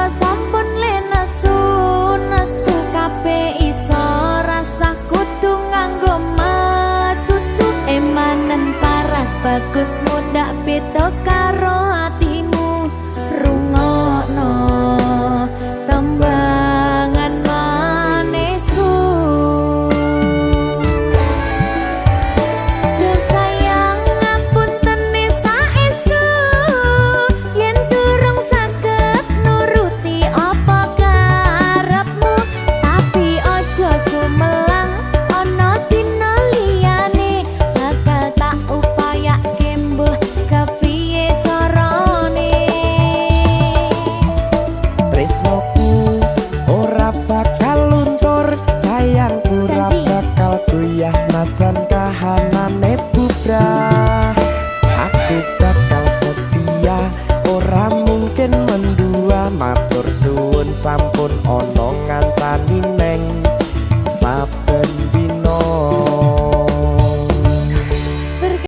Kanca sampun le nesu nesu kabeh iso rasah kudu nganggo mecucu. Emanen paras bagus mundak beda karo atimu. Rungokno tembangan manisku. Duh sayang, ngapunten saestu yen durung saged nuruti apa karepmu, tapi aja sumelang, ana dina liyane bakal tak upayake mbuh kepiye carane. Tresnoku ora bakal luntur, sayangku ora Janji. bakal goyah senajan kahanane bubrah. Aku bakal setia, ora mungkin mendua. Matur suwun sampun ana ngancani.